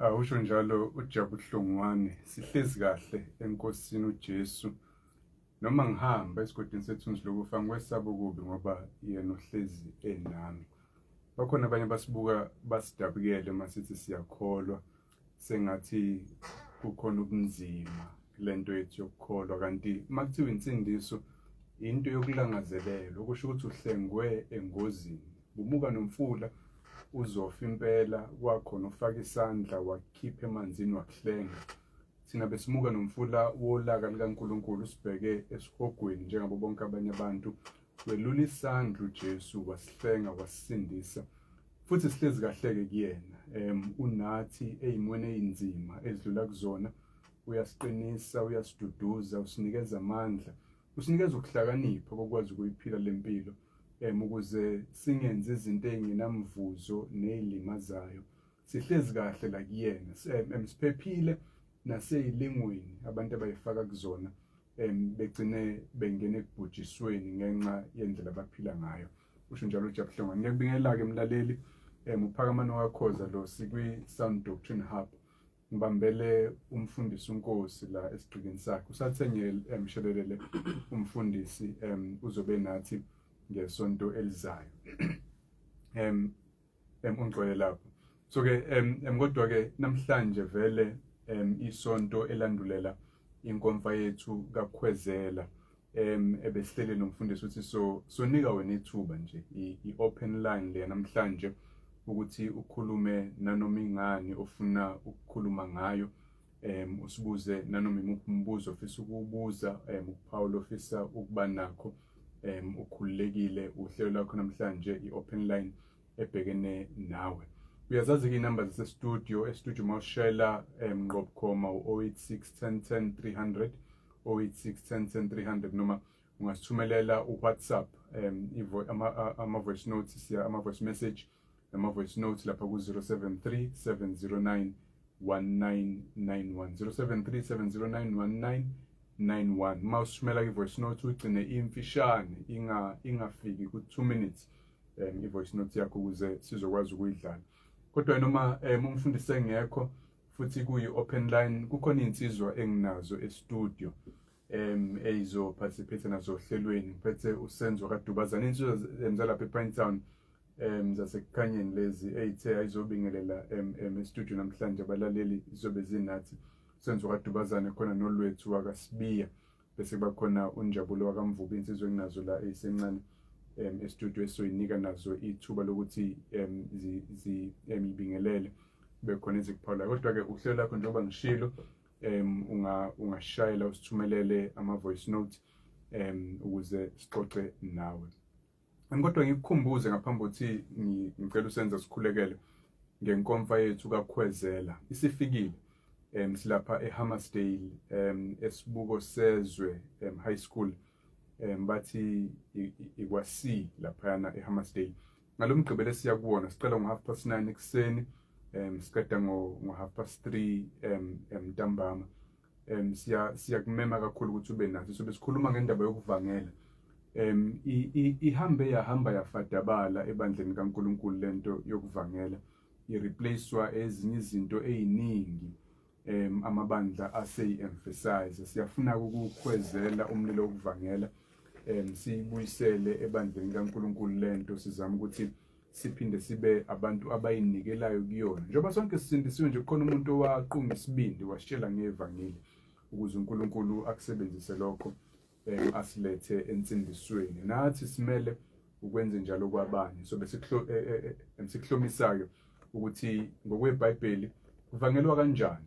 Awusho njalo uJabu Hlongwane, sihlezi kahle eNkosini uJesu. Noma ngihamba esigodini sethunzi lokufa ngikwesaba okubi ngoba yena uhlezi enami. Bakhona abanye basibuka basidabukele uma sithi siyakholwa sengathi kukhona ubunzima kule nto yethu yokukholwa, kanti uma kuthiwa insindiso into yokulangazelelwa, okusho ukuthi uhlengwe engozini. Bumuka nomfula uzofa impela, kwakhona ufaka isandla wakukhipha emanzini wakuhlenga. Thina besimuka nomfula wolaka likaNkulunkulu sibheke esihogweni njengabo bonke abanye abantu. Welula isandla uJesu wasihlenga wasisindisa, futhi sihlezi kahleke kuyena. Unathi ey'mweni ey'nzima ezidlula kuzona, uyasiqinisa, uyasiduduza, usinikeza amandla, usinikeza ukuhlakanipha kokwazi ukuyiphila le mpilo, ukuze singenzi izinto ey'ngenamvuzo ney'limazayo. Sihlezi kahle la kuyena, siphephile nasey'lingweni abantu abayifaka kuzona, begcine bengena ekubhujisweni ngenxa yendlela abaphila ngayo. Usho njalo uJabu Hlongwane. Ngiyakubingelela-ke mlaleli, uPhakamani wakhoza lo, sikwi-Sound Doctrine Hub. Ngibambele umfundisi uNkosi la esigqikini sakhe. Usathenge emshelelele umfundisi, uzobe nathi ngesonto elizayo. Ungcwele lapho. So ke kodwa ke namhlanje vele isonto elandulela inkomfa yethu kaKhwezela, ebesihlele nomfundisi ukuthi so sonika wena ithuba nje, i-open line le namhlanje, ukuthi ukhulume nanoma ingani ofuna ukukhuluma ngayo, usibuze nanoma imuphi umbuzo ofisa ukuwubuza, ukuphawula ofisa ukuba nakho. Ukhululekile, uhlelo lakho namhlanje, i-open line ebhekene nawe. Uyazazi-ke iy'namba zase-studio. E-studio mawushayela ngqo bukhoma u-086 10 10 300, 086 10 10 300, noma ungasithumelela u-WhatsApp, ama-voice notes, siya ama-voice message nama-voice notes lapha ku-073 709 1991, 073 709 1991. Uma usithumela i-voice note, uyigcine imfishane, ingafiki ku-2 minutes i-voice note yakho, ukuze sizokwazi ukuyidlala. Kodwa noma umfundisi engekho futhi kuyi-open line, kukhona iy'nsizwa enginazo e-studio eyizo-participate nazo ohlelweni. Ngiphethe uSenzo kaDubazane, insizwa zalapha ePinetown, zasekukhanyeni lezi eyithe ayizobingelela e-studio namhlanje. Abalaleli zizobe zinathi. Senzo kaDubazane khona, noLwethu wakaSibiya, bese kuba khona uNjabulo wakaMvubu, insizwa enginazo la eyisencane e-studio esizoyinika nazo ithuba lokuthi ibingelele, kube khona ezikuphawulayo. Kodwa-ke uhlelo lakho, njengoba ngishilo, ungashayela usithumelele ama-voice note ukuze sixoxe nawe. Kodwa ngikukhumbuze ngaphambi kokuthi ngicela usenza sikhulekele ngenkomfa yethu kaKhwezela. Isifikile. Silapha eHammersdale, esibuko sezwe high school, bathi ikwa C laphayana eHammersdale. Ngalomgqibelo esiya kuwona siqala ngo-9:30 ekuseni, siqeda ngo-3:30 ntambama. Siyakumema kakhulu ukuthi ube nathi. Sobe sikhuluma ngendaba yokuvangela. Ihambe yahamba yafadabala ebandleni kaNkulunkulu lento yokuvangela, i-replacewa ezinye izinto eziningi amabandla aseyi-emphasize. Siyafuna ukukhwezela umlilo wokuvangela, siyibuyisele ebandleni kaNkulunkulu lento, sizama ukuthi siphinde sibe abantu abayinikelayo kuyona. Njengoba sonke sisindisiwe nje, kukhona umuntu owaqunga isibindi wasitshela ngevangeli, ukuze uNkulunkulu akusebenzise lokho asilethe ensindisweni. Nathi simele ukwenze njalo kwabanye. So besikuhlomisayo ukuthi ngokweBhayibheli kuvangelwa kanjani.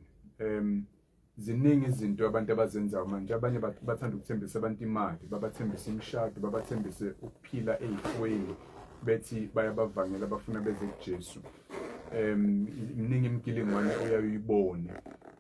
Ziningi izinto abantu abazenzayo manje. Abanye bathanda ukuthembisa abantu imali, babathembise imishado, babathembise ukuphila ey'fweni, bethi bayabavangela, bafuna beze kuJesu. Miningi imigilingwane uyayibone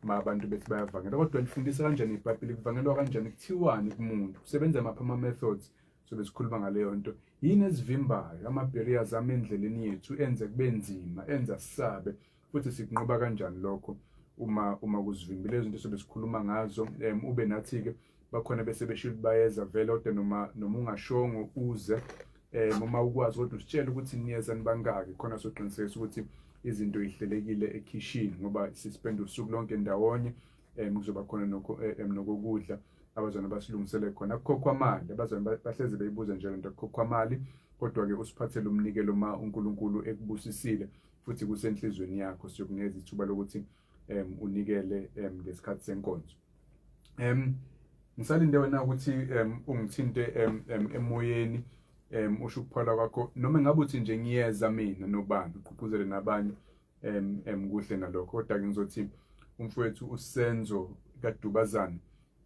ma abantu bethi bayavangela, kodwa lifundisa kanjani iBhayibheli? Kuvangelwa kanjani? Kuthiwani kumuntu? Kusebenza maphi ama-methods? Sobe sikhuluma ngaleyo nto. Yini ezivimbayo, ama-barriers ami endleleni yethu enze kube nzima, enza sisabe, futhi sikunqoba kanjani lokho uma kuzivimbile? Izinto sobe sikhuluma ngazo. Ube nathi-ke. Bakhona bese beshilo bayeza vele, kodwa noma ungashongo uze, uma ukwazi kodwa usitshele ukuthi niyeza nibangaki khona, soqinisekisa ukuthi Izinto ihlelekile ekhishini ngoba sispenda usuku lonke ndawonye. Kuzoba khona nokho nokokudla abazalwane basilungisele khona. Akukhokhwa mali, abazalwane bahlezi beyibuza nje lento, akukhokhwa mali, kodwa-ke usiphathele umnikelo ma uNkulunkulu ekubusisile futhi kusenhlizweni yakho, siyokunikeza ithuba lokuthi unikele ngesikhathi senkonzo. Ngisalinde wena ukuthi ungithinte emoyeni, usho ukuphola kwakho, noma ngabe uthi nje ngiyeza mina nobani, ugqugquzele nabanye, kuhle nalokho. Kodwa-ke ngizothi umfowethu uSenzo kaDubazane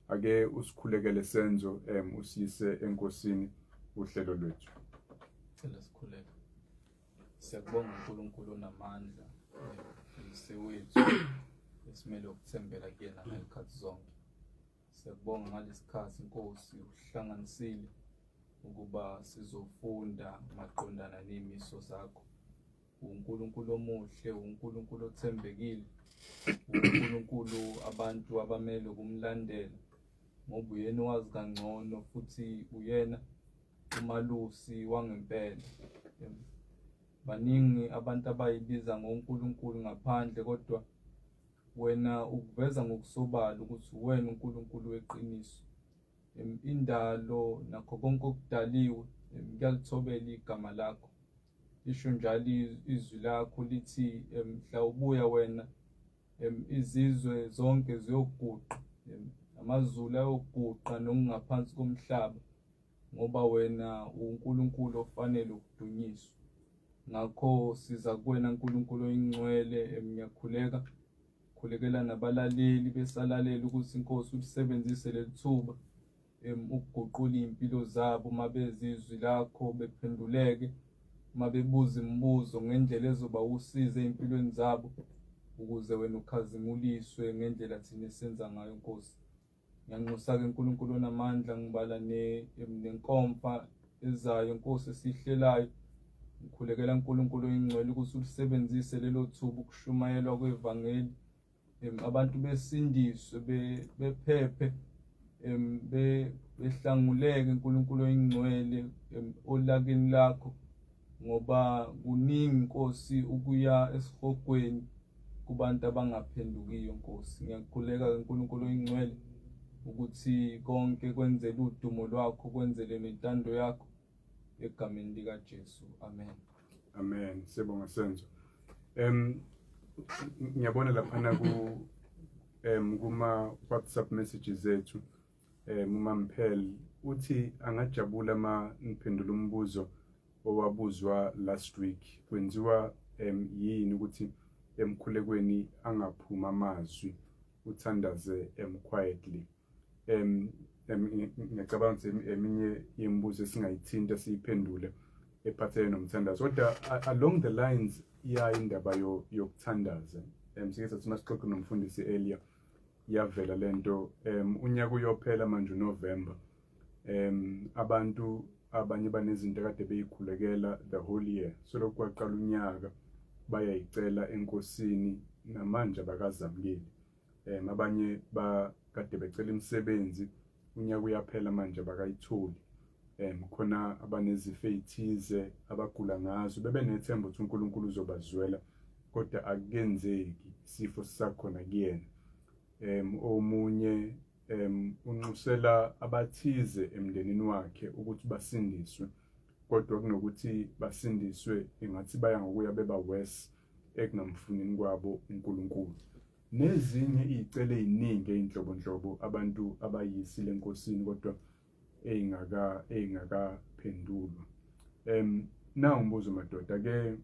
ake usikhulekele, Senzo, usiyise enkosini uhlelo lwethu. Cela sikhuleke. Siyakubonga uNkulunkulu onamandla, uyise wethu esimele ukuthembela kuyena ngezikhathi zonke. Siyakubonga ngalesikhathi, Nkosi, uhlanganisile ukuba sizofunda maqondana nemiso zakho. uNkulunkulu omuhle, uNkulunkulu othembekile, uNkulunkulu abantu abamele ukumlandela, ngoba uyena owazi kangcono futhi uyena umalusi wangempela. Baningi abantu abayibiza ngoNkulunkulu ngaphandle, kodwa wena ukuveza ngokusobala ukuthi uwena uNkulunkulu weqiniso. Indalo nakho konke okudaliwe kuyalithobela igama lakho. Lisho njalo izwi lakho, lithi mhla ubuya wena, izizwe zonke ziyoguqa, amazulu ayoguqa nokungaphansi komhlaba, ngoba wena uNkulunkulu ofanele ukudunyiswa. Ngakho siza kuwena, Nkulunkulu oyingcwele, ngiyakhuleka, khulekela nabalaleli besalalela ukuthi, Inkosi, ulisebenzise leli thuba ukuguqula iy'mpilo zabo uma bezizwi lakho, bephenduleke uma bebuza imibuzo ngendlela ezoba usizo ey'mpilweni zabo, ukuze wena ukhazimuliswe ngendlela thina esenza ngayo, Nkosi. Ngiyanxusa-ke, uNkulunkulu onamandla, ngibala nenkomfa ezayo, Nkosi, esiyihlelayo. Ngikhulekela, uNkulunkulu oyingcwele, ukuthi ulisebenzise lelo thuba ukushumayelwa kwevangeli, abantu besindiswe, bephephe, behlanguleke, uNkulunkulu oyingcwele, olakeni lakho, ngoba kuningi, Nkosi, ukuya esihogweni kubantu abangaphendukiyo, Nkosi. Ngiyakhuleka, uNkulunkulu oyingcwele, ukuthi konke kwenzele udumo lwakho, kwenzele nentando yakho, egameni likaJesu, amen. Amen. Siyabonga, Senzo. Ngiyabona laphana ku kuma WhatsApp messages zethu, uMamphel uthi angajabula ma ngiphendula umbuzo owabuzwa last week, kwenziwa yini ukuthi emkhulekweni angaphuma amazwi, uthandaze quietly. Ngiyacabanga ukuthi eminye yemibuzo esingayithinta siyiphendule ephathelene nomthandazo, kodwa along the lines ya indaba yokuthandaza, sike sathi masixoxe nomfundisi earlier, yavela lento. Unyaka uyophela manje uNovember. Abantu abanye banezinto akade beyikhulekela the whole year, so lokhu kwaqala unyaka bayayicela enkosini, namanje abakazamukeli. Abanye bakade becela imisebenzi, unyaka uyaphela manje abakayitholi. Khona abanezifo ezithize abagula ngazo, bebenethemba ukuthi uNkulunkulu uzobazwela, kodwa akukenzeki, isifo sisakhona kuyena. Omunye unxusela abathize emndenini wakhe ukuthi basindiswe, kodwa kunokuthi basindiswe engathi baya ngokuya beba worse ekungamfunini kwabo uNkulunkulu, nezinye izicelo eziningi ezinhlobonhlobo abantu abayisile enkosini kodwa eyingakaphendulwa. Na umbuzo, madoda ke,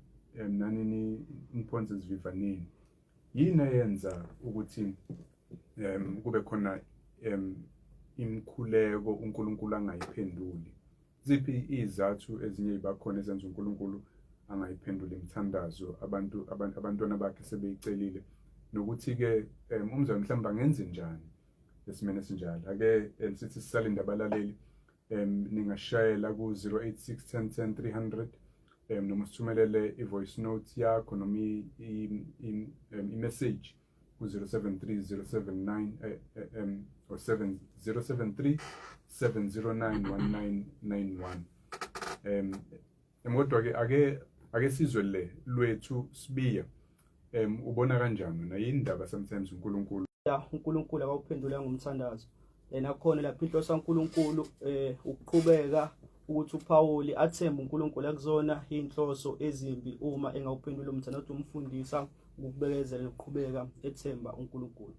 nani niphonse esivivaneni, yini eyenza ukuthi kube khona imikhuleko uNkulunkulu angayiphenduli? Ziphi izathu ezinye ibakhona ezenza uNkulunkulu angayiphenduli imithandazo abantu abantwana bakhe sebeyicelile, nokuthi ke umzali mhlawumbe angenze njani esimene esinjalo? Ake sithi sisalinde abalaleli, ningashayela ku 086 10 10 300 noma sithumelele i-voice note yakho noma i-message ku 073 079 or 7 073 709 1991. Kodwa ke ake sizwe le lwethu sibiya. Ubona kanjani wena yini ndaba sometimes uNkulunkulu la uNkulunkulu akawuphendula ngomthandazo. Nakhona lapho inhloso kaNkulunkulu ukuqhubeka ukuthi uPawuli athembe uNkulunkulu akuzona inhloso ezimbi uma engawuphendula umthandazo umfundisa ukubekezela nokuqhubeka ethemba uNkulunkulu.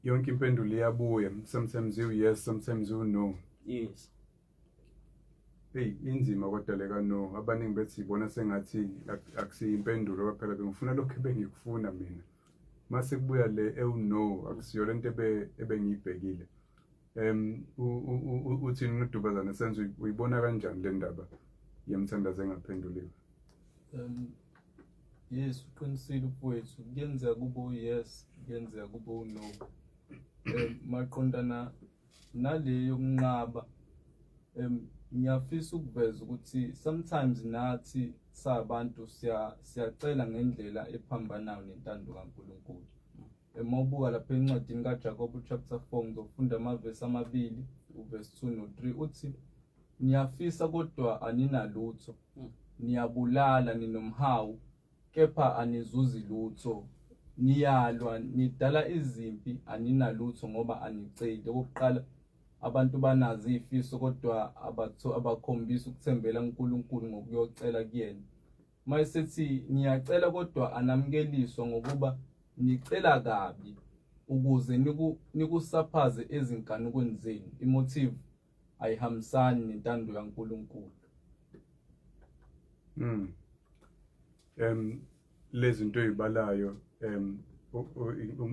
Yonke impendulo iyabuya, sometimes you yes, sometimes you no. Yes. Hey, inzima kodwa le ka-no. Abaningi bethi ibona sengathi akusiyo impendulo kwaphela, bengifuna lokhu ebengikufuna mina. Mase kubuya le ewu-no, akusiyo lento ebengiyibhekile. Uthini uDubazane Senzo, uyibona kanjani le ndaba yemthandazo engaphenduliwe? Yes, uqinisile mfowethu, kuyenzeka kube u-yes, kuyenzeka kube u-no. Maqondana nale yokunqaba, ngiyafisa ukuveza ukuthi sometimes nathi sabantu siyacela ngendlela ephambanayo nentando kaNkulunkulu. Uma ubuka lapha encwadini kaJakobe chapter 4, ngizofunda amavesi amabili, uverse 2 no-3, uthi niyafisa kodwa aninalutho, niyabulala, ninomhawu kepha anizuzi lutho, niyalwa, nidala izimpi, aninalutho ngoba aniceli. Okokuqala, abantu banazo izifiso kodwa abakhombisi ukuthembela kuNkulunkulu ngokuyocela kuyena. Mayesethi niyacela kodwa anamukeliswa ngokuba nicela kabi ukuze nikusaphaze ezinkanukweni zenu. Imotive ayihambisani nentando kaNkulunkulu. Lezi zinto ezibalayo,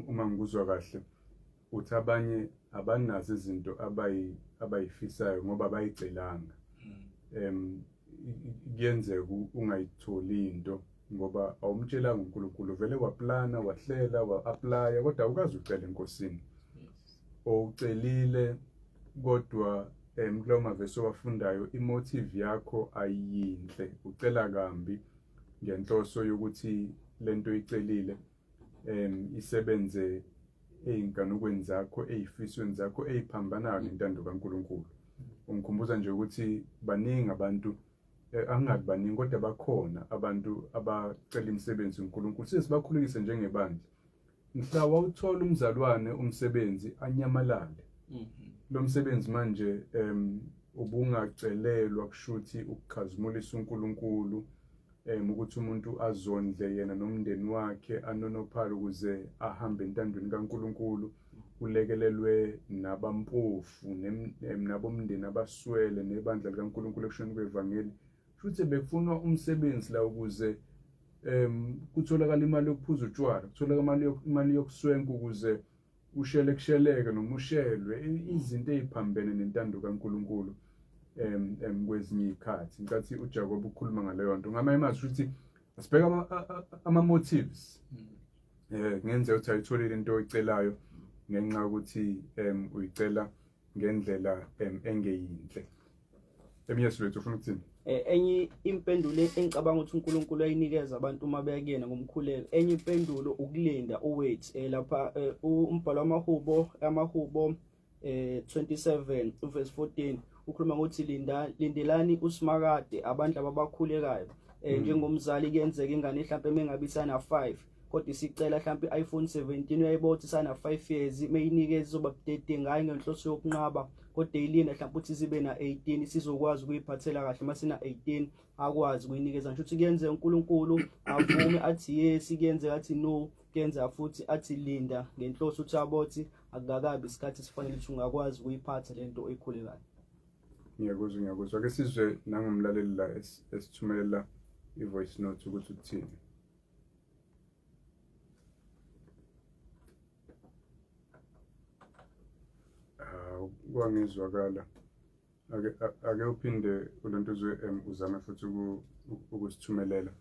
uma ngikuzwa kahle uthi abanye abanazo izinto abayifisayo ngoba abayicelanga. Kuyenzeka ungayitholi into ngoba awumtshelanga uNkulunkulu, vele waplana, wahlela, wa-applya, kodwa awukaze ucele enkosini. Owucelile kodwa kulawo mavesi owafundayo imotive yakho ayiyinhle, ucela kambi ngenhloso yokuthi lento oyicelile isebenze ey'nkanukweni zakho, ey'fisweni zakho, ey'phambanayo nentando kaNkulunkulu. Ungikhumbuza nje ukuthi baningi abantu, angingabi baningi kodwa bakhona abantu abacela imisebenzi uNkulunkulu, size sibakhulekise njengebandla. Mhla wawuthola umzalwane umsebenzi anyamalale. Lo msebenzi manje ubungacelelwa kushuthi ukukhazimulisa uNkulunkulu, ukuthi umuntu azondle yena nomndeni wakhe, anonophale ukuze ahambe entandweni kaNkulunkulu, kulekelelwe nabampofu nabomndeni abaswele nebandla likaNkulunkulu ekushoni kwevangeli. Futhi bekufunwa umsebenzi la ukuze kutholakala imali yokuphuza utshwala, kutholakala imali yokuswenka ukuze ushele kusheleke noma ushelwe, izinto eziphambene nentando kaNkulunkulu kwezinye izikhathi. Ngicathi uJakobe ukhuluma ngaleyo nto. Ngamanye amazwi ukuthi asibheke ama-motives. Kungenzeka ukuthi ayitholile into oyicelayo ngenxa yokuthi uyicela ngendlela engeyinhle. Eminye silwethu ufuna ukuthini? Enye impendulo engicabanga ukuthi uNkulunkulu ayinikeza abantu uma beya kuyena ngomkhuleko, enye impendulo ukulinda, uwait. Lapha umbhalo wamaHubo, amaHubo 27 uverse 14 ukhuluma ngokuthi lindelani uSimakade abantu ababakhulekayo. Njengomzali kuyenzeka ingane mhlawumbe mengabe isana 5 kodwa isicela mhlawumbe iPhone 17, uyayibona ukuthi isana 5 years, meyinikeza izoba budedengu ngayo ngenhloso yokunqaba, kodwa ilinda mhlawumbe ukuthi sibe na 18 sizokwazi ukuyiphathela kahle. Masina 18 akwazi ukuyinikeza. Ngisho ukuthi kuyenzeka uNkulunkulu avume athi yes, kuyenzeka athi no, kuyenzeka futhi athi linda ngenhloso ukuthi abothi akukakabi isikhathi esifanele ukuthi ungakwazi ukuyiphatha lento oyikhulekayo. Ngiyakuzwa, ngiyakuzwa. Ake sizwe nangomlaleli la esithumelela i-voice note ukuthi uthini. Kwangizwakala. Ake uphinde ulontuzwe uzame futhi ukusithumelela.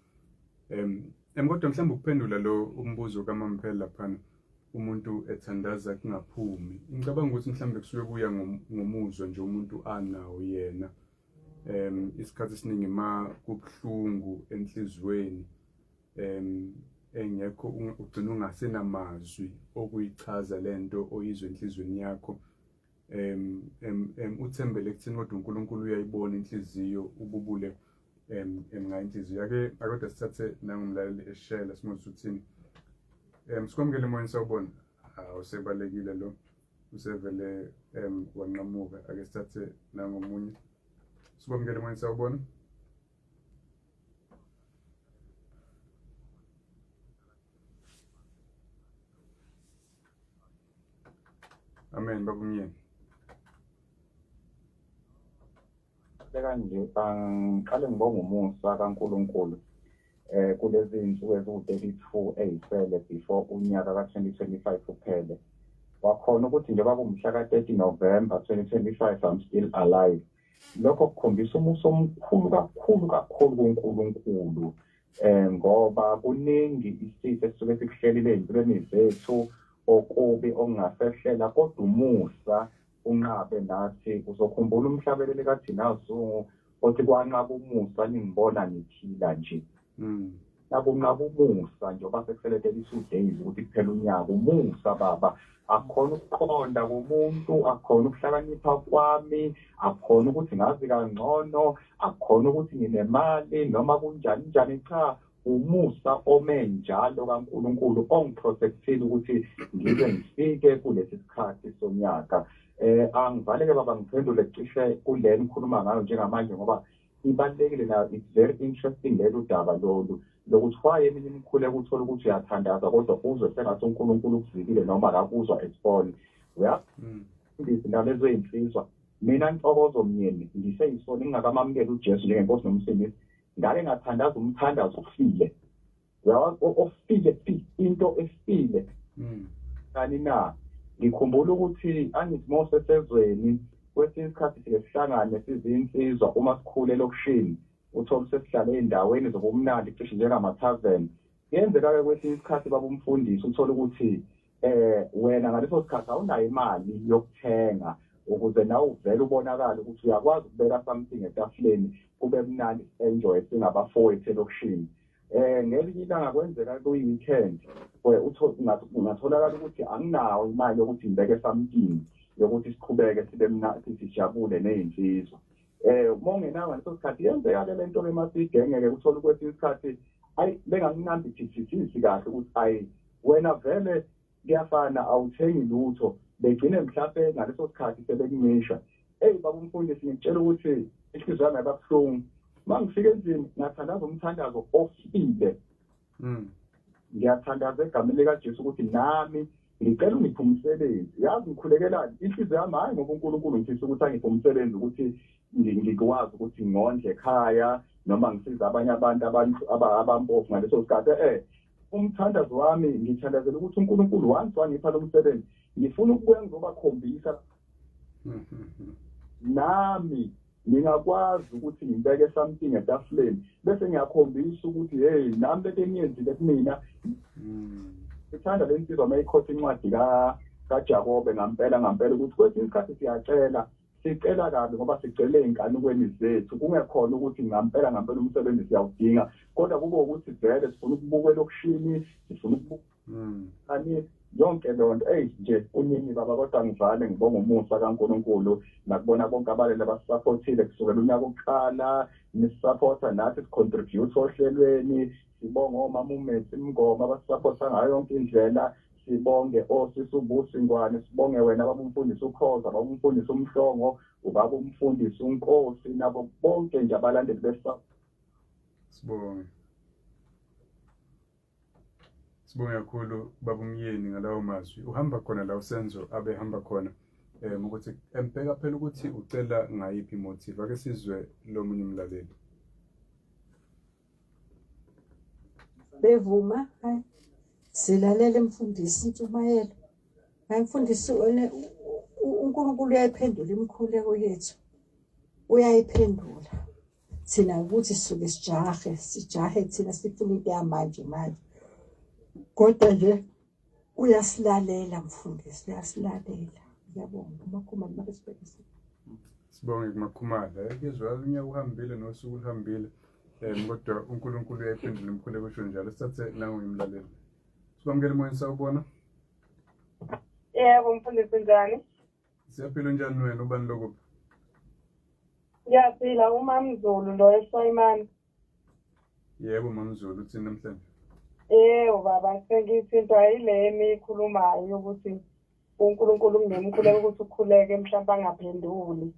Kodwa mhlawumbe ukuphendula lo umbuzo kaMamphela laphana, umuntu ethandaza kungaphumi. Ngicabanga ukuthi mhlawumbe kusuke kuya ngomuzwa nje umuntu anawo yena. Isikhathi esiningi ma kubuhlungu enhliziyweni, engekho ugcina ungasenamazwi okuyichaza lento oyizwe enhliziyweni yakho. Uthembele ekutheni kodwa uNkulunkulu uyayibona inhliziyo, ububule Ngayo inhliziyo ake akodwa sithathe nangumlaleli eshela simuzwe uthini. Sikwamukele emoyeni, sawubona. Hawu, sebalekile lo, usevele wanqamuka. Ake sithathe nangomunye. Sikwamukele emoyeni, sawubona. Amen, babumyeni. Kanje angiqale ngibonga umusa kaNkulunkulu kulezi insuku eziwu-32 eyisele before unyaka ka-2025 uphele. Wakhona ukuthi njengoba kumhla ka-30 November 2025, I'm still alive. Lokho kukhombisa umusa omkhulu kakhulu kakhulu kuNkulunkulu, ngoba kuningi isifo esisuke sikuhlelile ey'mpilweni zethu okubi okungasehlela, kodwa umusa unqabe nathi. Uzokhumbula umhlabeleli kaThina Zungu othi kwanqaba umusa ningibona niphila nje. Nakunqaba umusa njengoba sekusele 32 days ukuthi kuphela unyaka. Umusa baba, akukhona ukuqonda komuntu, akukhona ukuhlakanipha kwami, akukhona ukuthi ngazi kangcono, akukhona ukuthi nginemali noma kunjani njani, cha, umusa ome njalo kaNkulunkulu ongiprotectile ukuthi ngize ngifike kulesi sikhathi sonyaka. Angivaleke baba, ngiphendule cishe kule nikhuluma ngayo njengamanje ngoba ibalulekile nayo. It's very interesting lolu daba lolu lokuthi why eminye imikhuleko uthola ukuthi uyathandaza kodwa uzwe sengathi uNkulunkulu ukuzikile noma akakuzwa at all. Uyafundisa nalezo iy'nsizwa. Mina Ntokozo Myeni, ngiseyisoni, ngingakamamukeli uJesu njengenkosi nomsindisi, ngake ngathandaza umthandazo ofile. Uyawazi ofile fi, into efile. Kani na ngikhumbula ukuthi angithi mose sezweni kwesinye isikhathi sike sihlangane sizinsizwa uma sikhule elokishini, uthole sesihlale ey'ndaweni zobumnandi cishe njengama-tavern. Kuyenzeka-ke kwesinye isikhathi baba umfundisi uthole ukuthi wena ngaleso sikhathi awunayo imali yokuthenga ukuze nawe uvele ubonakale ukuthi uyakwazi ukubeka something etafuleni kube mnandi, enjoy singabafowethu elokishini. Ngelinye ilanga kwenzeka kuyi-weekend ungatholakala ukuthi anginawo imali yokuthi ngibeke something yokuthi siqhubeke sibe mnandi sijabule neyinsizwa. Uma ungenayo ngaleso sikhathi yenzeka-ke le nto-ke masigenge-ke uthole kwesinye isikhathi ayi bengakunambithisisi kahle ukuthi ayi wena vele kuyafana awuthengi lutho, begcine mhlampe ngaleso sikhathi sebekuncisha. Eyi baba umfundisi, ngikutshela ukuthi inhliziyo yami yababuhlungu. Uma ngifika endlini ngathandaza umthandazo ofile. Ngiyathandaza egameni likaJesu ukuthi nami ngicela ungiphe umsebenzi. Yazi ngikhulekelani inhliziyo yami, hhayi ngoba uNkulunkulu ngifisa ukuthi angiphe umsebenzi ukuthi ngikwazi ukuthi ngondle ekhaya noma ngisize abanye abantu abampofu ngaleso sikhathi. Umthandazo wami ngithandazela ukuthi uNkulunkulu once wangipha lo msebenzi ngifuna ukubuya ngizobakhombisa nami ngingakwazi ukuthi ngibeke something etafuleni bese ngiyakhombisa ukuthi hey nami lento engiyenzile kumina. Ngithanda le nsizwa uma ikhotha incwadi kaJakobe ngampela ngampela ukuthi kwesinye isikhathi siyacela, sicela kabi ngoba sigcele ey'nkanukweni zethu, kungekhona ukuthi ngampela ngampela umsebenzi siyawudinga, kodwa kube ukuthi vele sifuna ukubuka elokishini, sifuna ukubuka ani yonke leyo nto. Eyi nje kuningi baba, kodwa ngivale ngibonga umusa kaNkulunkulu nakubona bonke abalele abasisaphothile kusukela unyaka wokuqala nisisaphotha nathi sicontribute ohlelweni. Sibonge omama uMetsi Mngoma abasisaphotha ngayo yonke indlela, sibonge osisi uBusi Ngwane, sibonge wena baba umfundisi uKhoza, baba umfundisi uMhlongo, ubaba umfundisi uNkosi, nabo bonke nje abalandeli besa. Sibonge. Sibonge kakhulu baba umyeni ngalawo mazwi. Uhamba khona la uSenzo abehamba khona ukuthi embheka phela ukuthi ucela ngayiphi motive. Ake sizwe lo munye umlaleli. Bevuma, hayi silalele mfundisi intshumayelo. Hayi mfundisi, uNkulunkulu uyayiphendula imikhuleko yethu, uyayiphendula. Thina ukuthi sisuke sijahe, sijahe thina sifuna into yamanje manje, kodwa nje uyasilalela mfundisi, uyasilalela. Ngiyabonga uMakhumalo makesibhekise. Sibonge kuMakhumalo. Kuyezwakala unyaka uhambile nosuku luhambile. Kodwa uNkulunkulu uyayiphendula imikhuleko, usho njalo. Sithathe nangu umlaleli. Sikwamukele emoyeni, sawubona. Yebo mfundisi, njani? Siyaphila, njani wena, ubani lokuphi? Ngiyaphila uMamZulu lo eSwayimane. Yebo MamZulu uthini namhlanje? Yebo baba sengithintwa yile eniyikhulumayo ukuthi uNkulunkulu kunemkhuleko ukuthi ukhuleke mhlawumbe angaphenduli.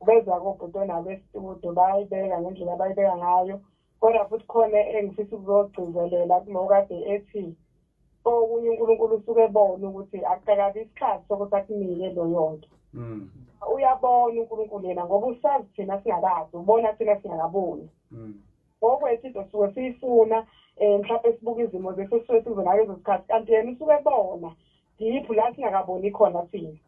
Ubeza kobhuti onabo esitudio bayayibeka ngendlela abayibeka ngayo kodwa futhi khona engifisa ukuzogcizelela kulo kade ethi okunye uNkulunkulu usuke ebona ukuthi akukakabi isikhathi sokuthi akunike leyo nto. Uyabona uNkulunkulu yena ngoba usazi thina singakazi, ubona thina singakaboni. Ngokwethu into suke siyifuna mhlawumbe sibuka izimo zethu esisuke sizo ngalezo sikhathi kanti yena usuke ebona deep la singakaboni khona thina.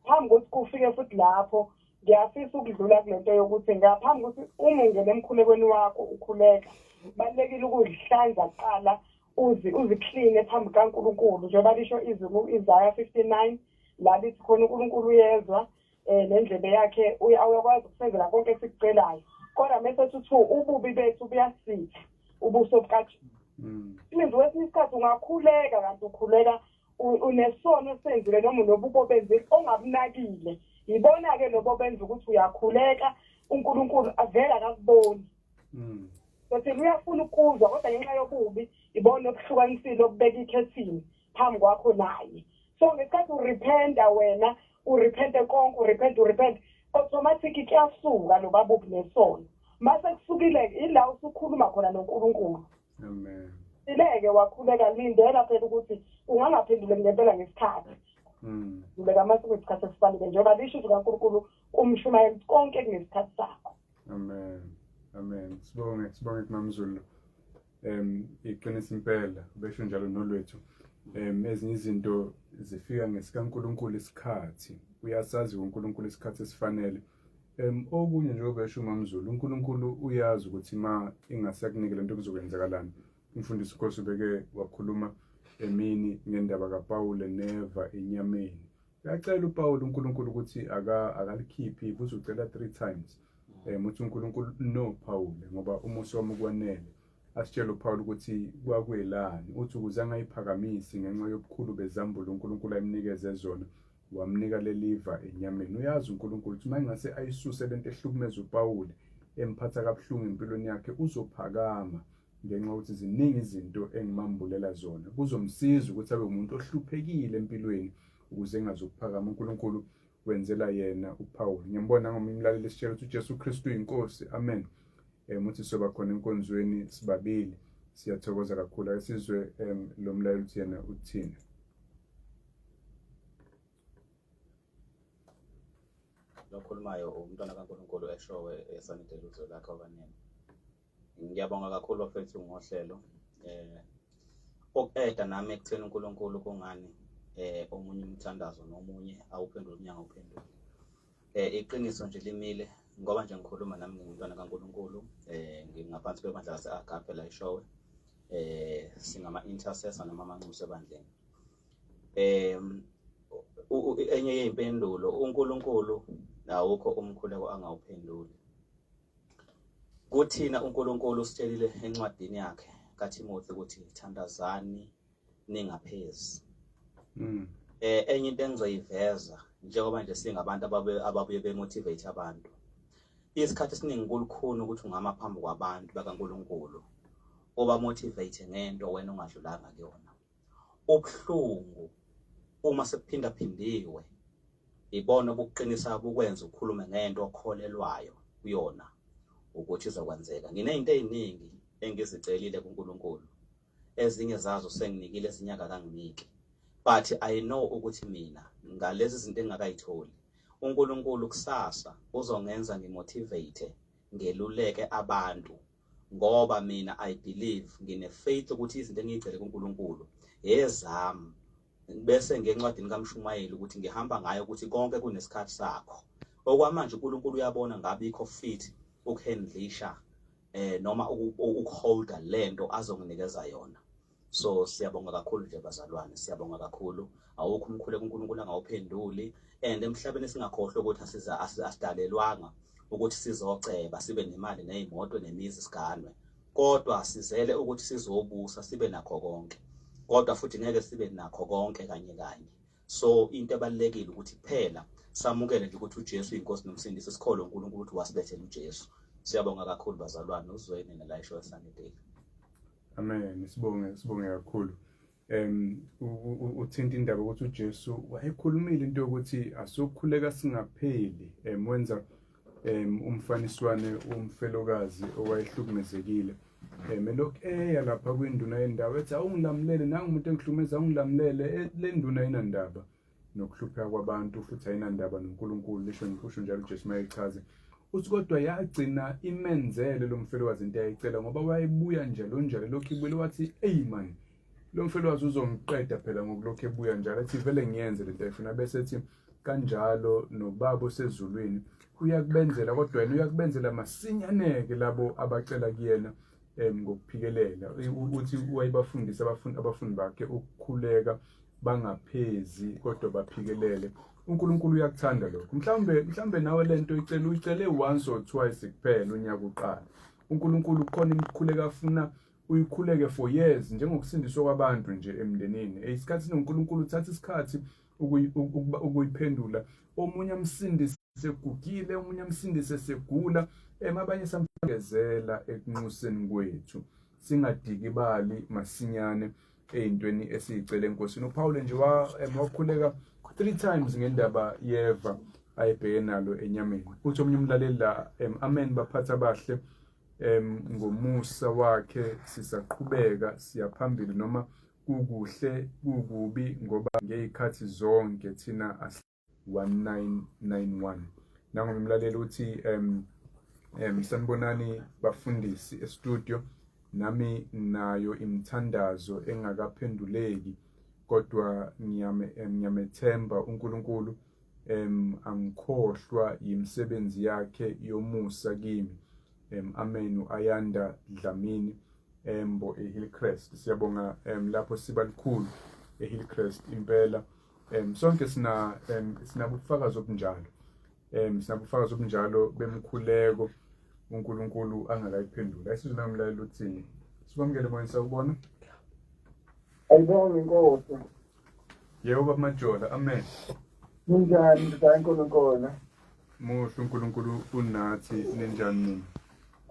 Phambi kokuthi kufike futhi lapho ngiyafisa ukudlula kule nto yokuthi ngaphambi kokuthi uma ungena emkhulekweni wakho ukhuleka kubalulekile ukuzihlanza kuqala uzikline phambi kaNkulunkulu njengoba lisho izwi ku-Isaya 59 la lithi khona uNkulunkulu uyezwa nendlebe yakhe uyakwazi ukusenzela konke esikucelayo kodwa mese sithi ububi bethu buyasitha ubuso bukaJesu. Means kwesinye isikhathi ungakhuleka kanti ukhuleka unesono osenzile noma unobubi obenzile ongabunakile. Yibona-ke lobo benza ukuthi uyakhuleka uNkulunkulu avele akakuboni. Sothi uyafuna ukuzwa kodwa ngenxa yobubi ibona obuhlukanisile obubeka ikhethini phambi kwakho naye. So ngesikhathi urepenta wena urepente konke urepente urepente automatic kuyasuka loba bubi nesono. Mase kusukile ila usukhuluma khona noNkulunkulu. Amen. Sileke wakhuleka lindela phela ukuthi ungangaphenduleki ngempela ngesikhathi. Leka mase kuyisikhathi esifanele njengoba lisho izwi kaNkulunkulu kumshumayeli konke kunesikhathi sakho. Amen. Amen. Sibonge sibonge kuMamZulu. Iqinisa impela besho njalo nolwethu. Ezinye izinto zifika ngesikaNkulunkulu isikhathi. Uyasazi uNkulunkulu isikhathi esifanele. Okunye njengoba esho uMamZulu, uNkulunkulu uyazi ukuthi ma ingasakunike lento kuzokwenzakalani. Umfundisi Nkosi ubeke wakhuluma emini ngendaba kaPawule neva enyameni. Uyacela uPawulu uNkulunkulu ukuthi akalikhiphi futhi ucela 3 times. Uthi uNkulunkulu no Paul ngoba umusa wami ukwanele. Asitshele uPaul ukuthi kwakwelani. Uthi ukuze angayiphakamisi ngenxa yobukhulu bezambulo uNkulunkulu ayimnikeze zona wamnika leliva enyameni. Uyazi uNkulunkulu ukuthi mayingase ayisuse lento ehlukumeza uPaul emphatha kabuhlungu empilweni yakhe uzophakama ngenxa yokuthi ziningi izinto engimambulela zona. Kuzomsiza ukuthi abe umuntu ohluphekile empilweni ukuze engazukuphakama. uNkulunkulu wenzela yena uPaul. Ngiyambona ngoba imlaleli esitshela ukuthi uJesu Kristu uyinkosi. Amen. Uthi soba khona enkonzweni sibabili. Siyathokoza kakhulu. Ake sizwe lo mlaleli uthi yena uthini. Lokhulumayo umntwana kaNkulunkulu eshowe esanidela uzwe lakhe okanene. Ngiyabonga kakhulu bafethu ngohlelo. Okuqeda nami ekutheni uNkulunkulu kungani omunye umthandazo nomunye awuphendule umnyango awuphendule. Iqiniso nje limile ngoba nje ngikhuluma nami ngingumntwana kaNkulunkulu ngingaphansi kwebandla lase-Agape la eShowe. Singama intercessor noma amanxusa ebandleni. Enye yey'mpendulo uNkulunkulu awukho umkhuleko angawuphenduli. Kuthina uNkulunkulu usitshelile encwadini yakhe kaThimothi ukuthi thandazani ningaphezi. Enye into engizoyiveza njengoba nje singabantu ababuye bemotivate abantu. Isikhathi esiningi kulukhuni ukuthi ungama phambi kwabantu bakaNkulunkulu oba motivate ngento wena ongadlulanga kuyona. Ubuhlungu uma sekuphinda phindiwe ibona obukuqinisa bukwenza ukhulume ngento okholelwayo kuyona ukuthi izokwenzeka. Nginezinto eziningi engizicelile kuNkulunkulu, ezinye zazo senginikile ezinye akakanginiki, but I know ukuthi mina ngalezi zinto engingakayitholi uNkulunkulu kusasa uzongenza ngimotivate ngeluleke abantu ngoba mina I believe ngine faith ukuthi izinto engiyicele kuNkulunkulu ezami bese ngencwadini kaMshumayeli ukuthi ngihamba ngayo ukuthi konke kunesikhathi sakho. Okwamanje uNkulunkulu uyabona ngabe ikho fit ukuhandlisha noma ukuholda lento azonginikeza yona. So siyabonga kakhulu nje bazalwane, siyabonga kakhulu. Awukho umkhuleko uNkulunkulu angawuphenduli and emhlabeni singakhohlwa ukuthi asidalelwanga ukuthi sizoceba sibe nemali nezimoto nemizi siganwe, kodwa sizele ukuthi sizobusa sibe nakho konke, kodwa futhi ngeke sibe nakho konke kanye kanye. So into ebalulekile ukuthi kuphela Samukele nje ukuthi uJesu uyinkosi nomsindisi, sikholwe uNkulunkulu ukuthi wasilethela uJesu. Siyabonga kakhulu bazalwane, uzweni nala isho Sunday. Amen. Sibonge, sibonge kakhulu. Uthinta indaba ukuthi uJesu wayekhulumile into yokuthi asokhuleka singapheli. Wenza umfaniswane umfelokazi owayehlukumezekile. Elokhu eya lapha kwinduna yendawo ethi awungilamulele, nangu umuntu engihlukumeza, awungilamulele. Le nduna inandaba nokuhlupheka kwabantu futhi ayinandaba noNkulunkulu, lisho usho njalo uJesu mayechaze. Uthi kodwa yagcina imenzele lo mfelokazi into ayicela, ngoba wayebuya njalo njalo lokhu ibuyele, wathi eyi man, lo mfelokazi uzongiqeda phela ngokulokhu ebuya njalo, ethi vele ngiyenze lento ayifuna. Bese ethi kanjalo noBaba osezulwini uyakubenzela, kodwa yena uyakubenzela masinyane-ke labo abacela kuyena ngokuphikelela. Uthi wayebafundisa abafundi bakhe ukukhuleka bangaphezi kodwa baphikelele. uNkulunkulu uyakuthanda lokho. Mhlawumbe nawe lento uyicele uyicele once or twice kuphela unyaka uqala. uNkulunkulu kukhona imikhuleko afuna uyikhuleke for years, njengokusindiswa kwabantu nje emndenini. Isikhathi noNkulunkulu uthatha isikhathi ukuyiphendula. Omunye amsindise segugile, omunye amsindise segula, abanye samgezela ekunxuseni kwethu. Singadikibali masinyane eyintweni esiyicela eNkosini. uPaul nje wakhuleka 3 times ngendaba yeva ayebheke nalo enyameni. Uthi omunye umlaleli la, amen baphatha abahle, ngomusa wakhe sisaqhubeka siyaphambili noma kukuhle kukubi, ngoba ngezikhathi zonke thina 1991. Nangu umlaleli uthi sanibonani bafundisi e-studio, nami nayo imithandazo engakaphenduleki, kodwa ngiyamethemba uNkulunkulu, angikhohlwa yimisebenzi yakhe yomusa kimi. Amen. Ayanda Dlamini Embo eHillcrest. Siyabonga lapho siba likhulu eHillcrest impela. Sonke sina sinabufakazi obunjalo. Sinabufakazi obunjalo bemkhuleko uNkulunkulu angakayiphendula. Ayisizwe namlaleli uthini. Sibamukele moyeni, sawubona. Ayibonge inkosi. Yebo baba Majola, amen. Ninjani uNkulunkulu? Muhle uNkulunkulu unathi, ninjani nina?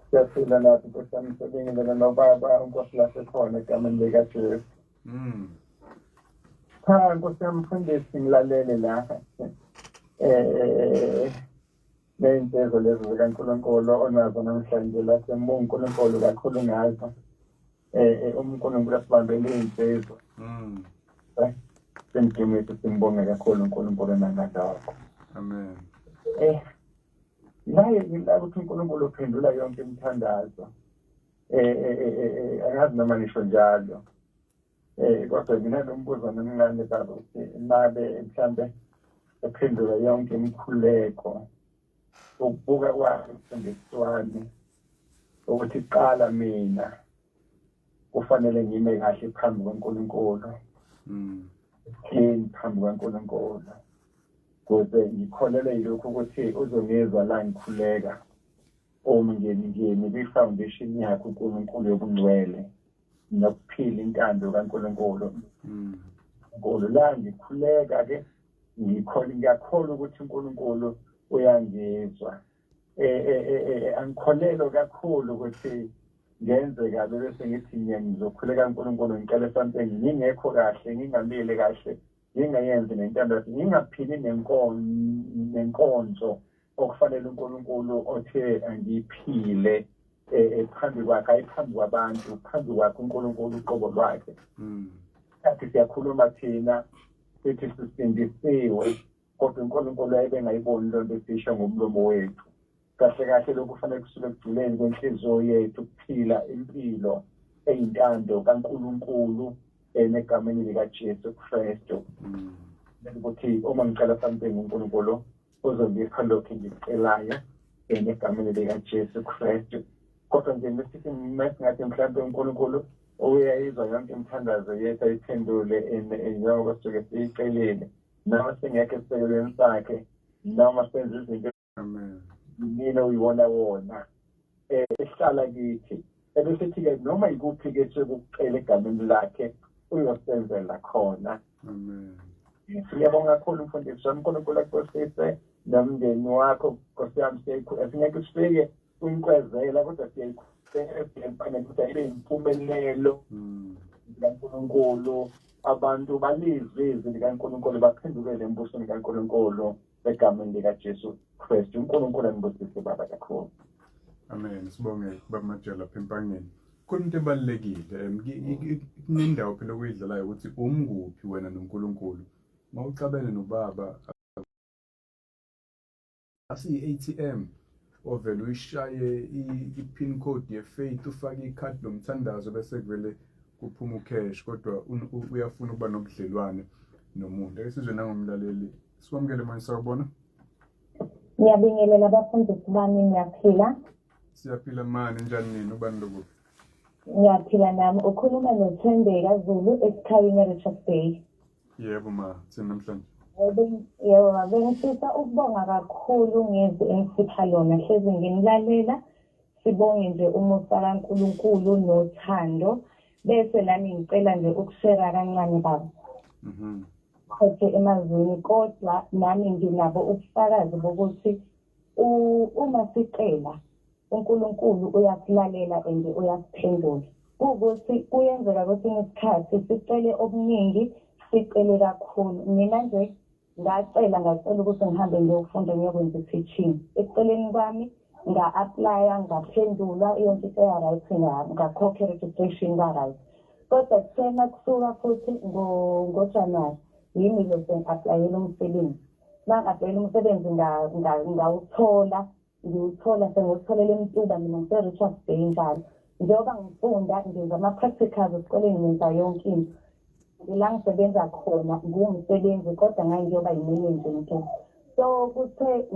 Siyaphila nathi Nkosi yami, sibingelele nobaba uNkosi lasekhona egameni likaJesu. Cha Nkosi yami mfundisi, ngilalele la. Ney'nsezo lezi zikaNkulunkulu onazo namhlanje la, siyambonga uNkulunkulu kakhulu ngazo. uNkulunkulu asibambele iy'nsezo. Simdumise simbonge kakhulu uNkulunkulu namandla wakho. Amen. Naye ngila ukuthi uNkulunkulu uphendula yonke imithandazo. Angazi noma ngisho njalo. Kodwa nginalombuzo omncane baba ukuthi nabe mhlambe ephendula yonke imikhuleko, ukubuka kwami mfundisi wami ukuthi qala mina kufanele ngime kahle phambi kwaNkulunkulu, clean phambi kwaNkulunkulu, kuze ngikholelwe yilokhu ukuthi uzongizwa la ngikhuleka uma ngimi kwi-foundation yakhe uNkulunkulu yobungcwele nokuphila intando kaNkulunkulu. Nkulu la ngikhuleka ke ngiyakholwa ukuthi uNkulunkulu uyangizwa. Angikholelwa kakhulu ukuthi ngenze kabi bese ngithi ngizokhuleka uNkulunkulu ngicela something ngingekho kahle, ngingamile kahle, ngingayenzi nentando yakhe, ngingaphili nenkonzo okufanele uNkulunkulu othe angiphile phambi kwakhe, hayi phambi kwabantu, phambi kwakhe uNkulunkulu uqobo lwakhe. Kathi siyakhuluma thina sithi sisindisiwe, kodwa uNkulunkulu ayebengayiboni loo nto esisho ngomlomo wethu. Kahle kahle lokhu kufanele kusuke ekujuleni kwenhliziyo yethu, ukuphila impilo eyintando kaNkulunkulu egameni likaJesu Kristu. Ukuthi uma ngicela something uNkulunkulu uzongipha lokhu engikucelayo egameni likaJesu Kristu. Kodwa nje mesithi mesingathi mhlawumbe uNkulunkulu uyayizwa yonke imithandazo yethu ayiphendule njengoba sisuke siyicelile, noma singekho esisekelweni sakhe, noma senze izinto mina uyiwona wona ehlala kithi, ebesithi-ke noma yikuphi-ke sekukucela egameni lakhe uyosenzela khona. Amen. Siyabonga kakhulu mfundisi wami, uNkulunkulu akubusise nomndeni wakho Nkosi yami. Singeke sifike kwinkwezela kodwa siyayikhulekela ukuthi ayibe impumelelo likaNkulunkulu, abantu balizwe izwi likaNkulunkulu, baphendukele embusweni kaNkulunkulu egameni likaJesu Kristu. uNkulunkulu anibusise baba kakhulu. Amen. Sibonge baba Majela lapha eMpangeni. Khona into ebalulekile, kunendawo phela okuyidlalayo ukuthi umkuphi wena noNkulunkulu. Mawuxabene nobaba asiyi-ATM ovele uyishaye i-pin code ye-faith, ufake ikhadi lomthandazo bese kuvele kuphuma ucash, kodwa uyafuna ukuba nobudlelwane nomuntu. Ake sizwe nangomlaleli. Sikwamukele manje, sawubona. Ngiyabingelela abafundisi bami, ngiyaphila. Siyaphila mani, njani nini, ubani lokuphi? Ngiyaphila nami, ukhuluma noThembeka Zulu esikhayini Richards Bay. Yebo ma, thina namhlanje. Yebo ma, bengifisa ukubonga kakhulu ngezwi enisipha lona, hlezi nginilalela. Sibonge nje umusa kaNkulunkulu nothando. Bese nami ngicela nje ukushera kancane baba. Phethe emazwini, kodwa nami nginabo ubufakazi bokuthi uma sicela uNkulunkulu uyasilalela and uyasiphendula. Kuwukuthi kuyenzeka kwesinye isikhathi sicele okuningi, sicele kakhulu. Mina nje ngacela ukuthi ngihambe ngiyofunda ngiyokwenza i-teaching. Ekuceleni kwami nga-aplaya, ngaphendulwa, yonke into ya-right, ngakhokha i-registration ka-right. Kodwa kuthe makusuka futhi ngoJanuwari, yimi lo sengi-aplayela umsebenzi. Uma ngi-aplayela umsebenzi ngawuthola, ngiwuthola sengiwutholela eMtuba, mina ngise-Richards Bay njalo. Njengoba ngifunda ngenza ama-practicals esikoleni, ngenza yonke into. La ngisebenza khona nguwumsebenzi, kodwa ngangiyoba yimenenja eMtuba. So kuthe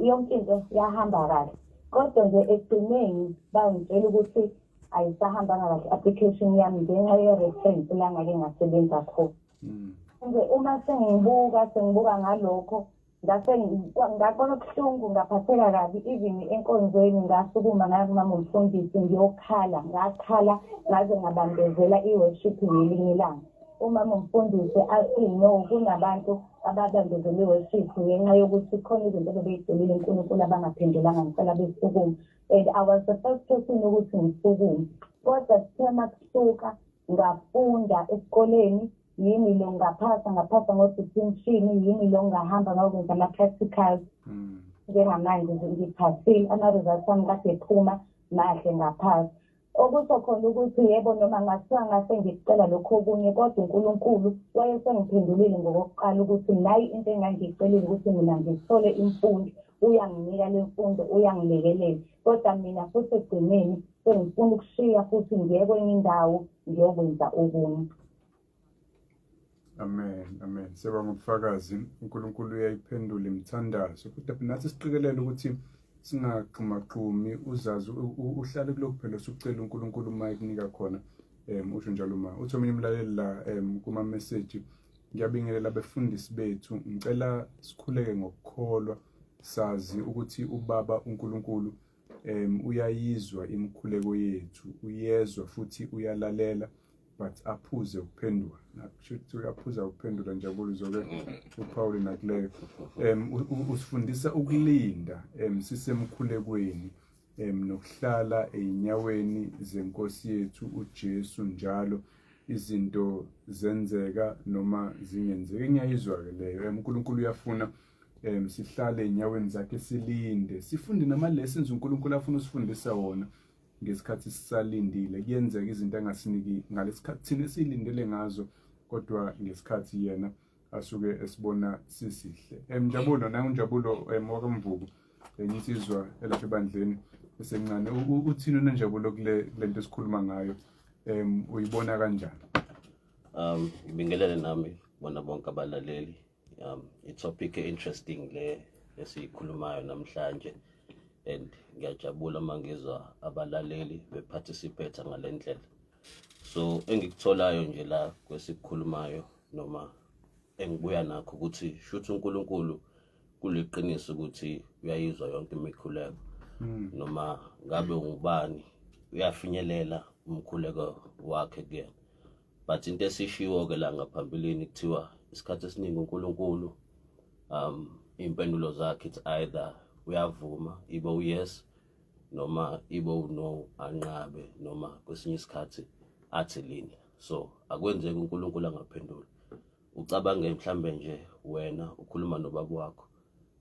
yonke into yahamba kahle, kodwa nje ekugcineni bangitshela ukuthi ayisahambanga kahle application yami ngenxa ye-reference la ngake ngasebenza khona. Nje uma sengibuka ngalokho, ngase ngakubona kubuhlungu, ngaphatheka kabi. Even enkonzweni ngasukuma ngaya kumama umfundisi ngiyokhala, ngakhala ngaze ngabambezela i-worship ngelinye ilanga. Umama umfundisi athi no, kunabantu ababambezela i-worship ngenxa yokuthi khona izinto ebebeyicelile uNkulunkulu abangaphendulanga, ngicela besukume. And I was the first person ukuthi ngisukume. Kodwa kuthe makusuka ngafunda esikoleni, yimi lo ngaphasa ngo-distinction, yimi lo ngahamba ngayokwenza ama-practicals. Njengamanje ngiphasile, ama-results ami kade ephuma mahle, ngaphasa. Okusho khona ukuthi yebo, noma ngathiwa ngase ngikucela lokhu okunye, kodwa uNkulunkulu wayesengiphendulile ngokokuqala ukuthi nayi into engangiyicelile ukuthi mina ngithole imfundo, uyanginika le mfundo, uyangilekelela. Kodwa mina futhi ekugcineni sengifuna ukushiya futhi ngiye kwenye indawo ngiyokwenza okunye. Amen, amen. Siyabonga ubufakazi. uNkulunkulu uyayiphendula imithandazo. Kodwa nathi siqikelele ukuthi singagxumagxumi, uzazi uhlale kulokhu phela usucela uNkulunkulu uma ekunika khona. Usho njalo ma. Uthi omunye umlaleli la kuma message, ngiyabingelela abefundisi bethu, ngicela sikhuleke ngokukholwa, sazi ukuthi ubaba uNkulunkulu uyayizwa imikhuleko yethu, uyezwa futhi uyalalela, but aphuze ukuphendula. Nakusho ukuthi uyaphuza ukuphendula. Njabulo, uzoke uPaul nakuleyo. Usifundisa ukulinda sisemkhulekweni, nokuhlala eyinyaweni zenkosi yethu uJesu njalo, izinto zenzeka noma zingenzeki. Ngiyayizwa ke leyo. uNkulunkulu uyafuna sihlale enyaweni zakhe, silinde, sifunde nama lessons uNkulunkulu afuna usifundisa wona ngesikhathi sisalindile. Kuyenzeka izinto angasiniki ngalesikhathi thina esiyilindele ngazo, kodwa ngesikhathi yena asuke esibona sisihle. Njabulo, nangu Njabulo wakamvubu, enye insizwa elapha ebandleni esencane. Uthini uNjabulo kule lento esikhuluma ngayo? Uyibona kanjani? Ngibingelele nami bona bonke abalaleli. I-topic interesting le esiyikhulumayo namhlanje, and ngiyajabula uma ngizwa abalaleli beparticipate ngale ndlela. So engikutholayo nje la kwesikukhulumayo noma engibuya nakho ukuthi shuthi uNkulunkulu kuliqiniso ukuthi uyayizwa yonke imikhuleko, noma ngabe ungubani uyafinyelela umkhuleko wakhe kuyena. But into esishiwo ke la ngaphambilini kuthiwa Isikhathi esiningi uNkulunkulu iy'mpendulo zakhe it's either uyavuma ibe u-yes noma ibe u-no, anqabe, noma kwesinye isikhathi athi linda. So akwenzeki uNkulunkulu angaphenduli. Ucabange mhlambe nje wena ukhuluma nobaba wakho,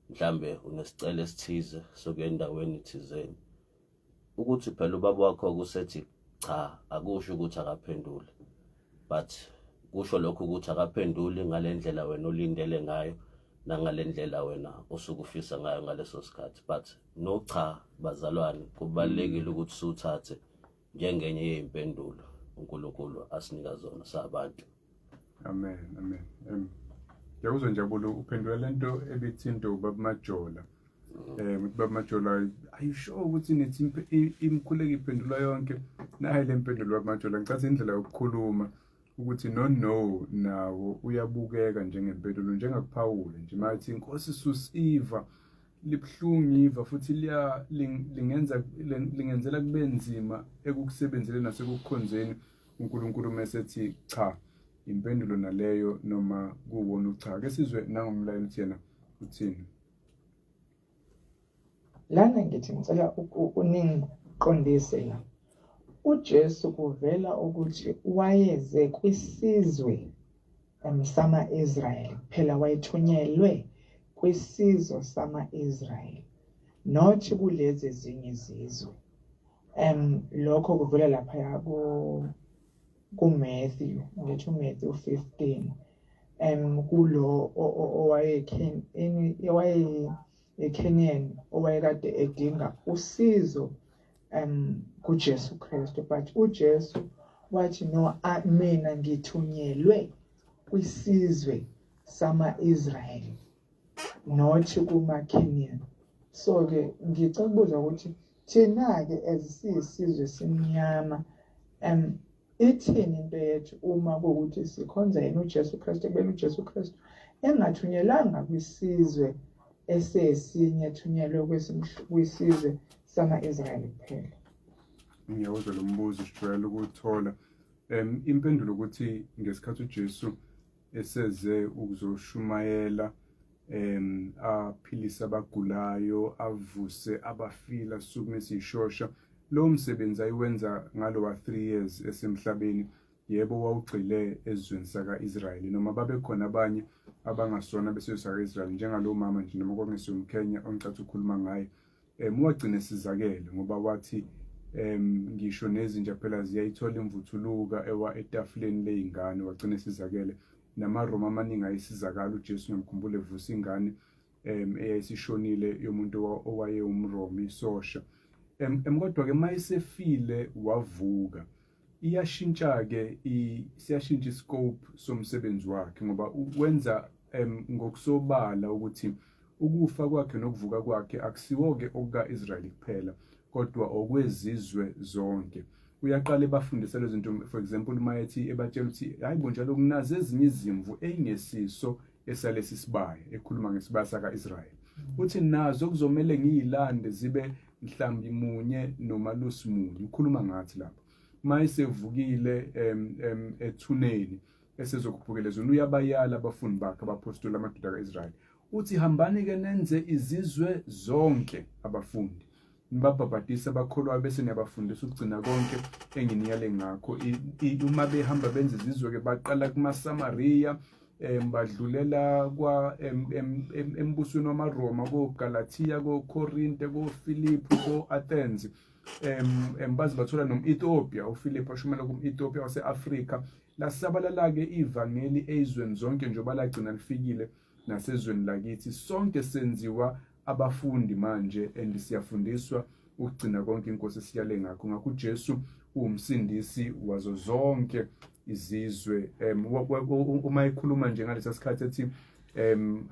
mhlambe unesicelo esithize sokuya endaweni thizeni, ukuthi phela ubaba wakho kusethi cha akusho ukuthi akaphenduli, but kusho lokho ukuthi akaphenduli ngale ndlela wena olindele ngayo nangale ndlela wena osuke ufisa ngayo ngaleso sikhathi. But no cha bazalwane, kubalulekile ukuthi siwuthathe njengenye yey'mpendulo uNkulunkulu asinika zona sabantu. Amen, amen. Ngiyakuzwa Njabulo, uphendula lento ebithinta ubaba Majola. Ubaba Majola, are you sure ukuthi nithi imikhuleko iphendulwa yonke? Nayi le mpendulo baba Majola, ngicatha indlela yokukhuluma ukuthi no no nawo uyabukeka njengempendulo, njengakuphawula nje mathi inkosi susiva libuhlungu iva futhi liya lingenza lingenzela kube nzima ekukusebenzeleni nasekukhonzeni uNkulunkulu mesethi cha, impendulo naleyo noma kuwona ucha. Ke sizwe nangomlayeli uthi yena uthini. Lana ngithi ngicela uningiqondise la. uJesu kuvela ukuthi wayeze kwisizwe sama-Israyeli kuphela, wayethunyelwe kwisizwe sama-Israyeli, not kulezi ezinye izizwe. Lokho kuvela laphaya ku-Matthew, ngithi uMatthew 15, kulo owaye eCanaan owayekade edinga usizo kuJesu Kristu, but uJesu wathi no, mina ngithunyelwe kwisizwe sama-Israyeli, not kuma-Canaan. So ke ngicela ukubuza ukuthi thina-ke as siyisizwe simnyama, ithini into yethu uma kuwukuthi sikhonza yena uJesu Kristu, ekubeni uJesu Kristu engathunyelanga kwisizwe esesinye, ethunyelwe kwisizwe sama-Israyeli kuphela? Ngiyawuzwa lo mbuzo, sijwayele ukuwuthola. Impendulo ukuthi ngesikhathi uJesu eseze ukuzoshumayela, aphilise abagulayo, avuse abafile, asukumise ishosha, lo msebenzi ayiwenza ngalowa 3 years esemhlabeni, yebo wawugxile ezweni saka-Israyeli, noma babekhona abanye abangasona besizwe saka-Israyeli, njengalo mama nje noma kwakungesiyo umKenya ongicathi ukhuluma ngaye, wagcina esizakele ngoba wathi ngisho nezinja phela ziyayithola imvuthuluka ewa etafuleni ley'ngane, wagcina esizakele. NamaRoma amaningi ayisizakala. uJesu ngiyamkhumbula evusa ingane eyayisishonile yomuntu owayewumRoma, isosha. Kodwa-ke mayesefile wavuka, iyashintsha-ke, siyashintsha iscope somsebenzi wakhe, ngoba wenza ngokusobala ukuthi ukufa kwakhe nokuvuka kwakhe akusiwo-ke okuka-Israyeli kuphela, kodwa okwezizwe zonke. Uyaqala ebafundisa lezi zinto, for example uma ethi ebatshela ukuthi hayi bo njalo kunazo ezinye izimvu ey'ngesiso esalesi sibaya, ekhuluma ngesibaya saka-Israyeli, uthi nazo kuzomele ngiyilande zibe mhlambi munye nomalusi munye. Ukhuluma ngathi lapho uma esevukile ethuneni esezokhuphukela ezweni, uyabayala abafundi bakhe, abapostoli, amadoda ka-Israyeli, uthi hambani-ke nenze izizwe zonke abafundi, nibabhabhadise abakholwayo, bese niyabafundisa ukugcina konke enginiyale ngakho. Uma behamba benza izizwe-ke, baqala kumaSamariya, badlulela kwa embusweni wamaRoma, koGalatia, koKorinte, koFilipi, ko-Athens, baze bathola nom-Ethiopia. uPhilip ashumela kum-Ethiopia wase-Afrika. Lasabalala-ke ivangeli ezweni zonke njengoba lagcina lifikile nasezweni lakithi. Sonke senziwa abafundi manje and siyafundiswa ukugcina konke inkosi esiyale ngakho. Ngakho uJesu uwumsindisi wazo zonke izizwe. Uma ekhuluma nje ngalesa sikhathi ethi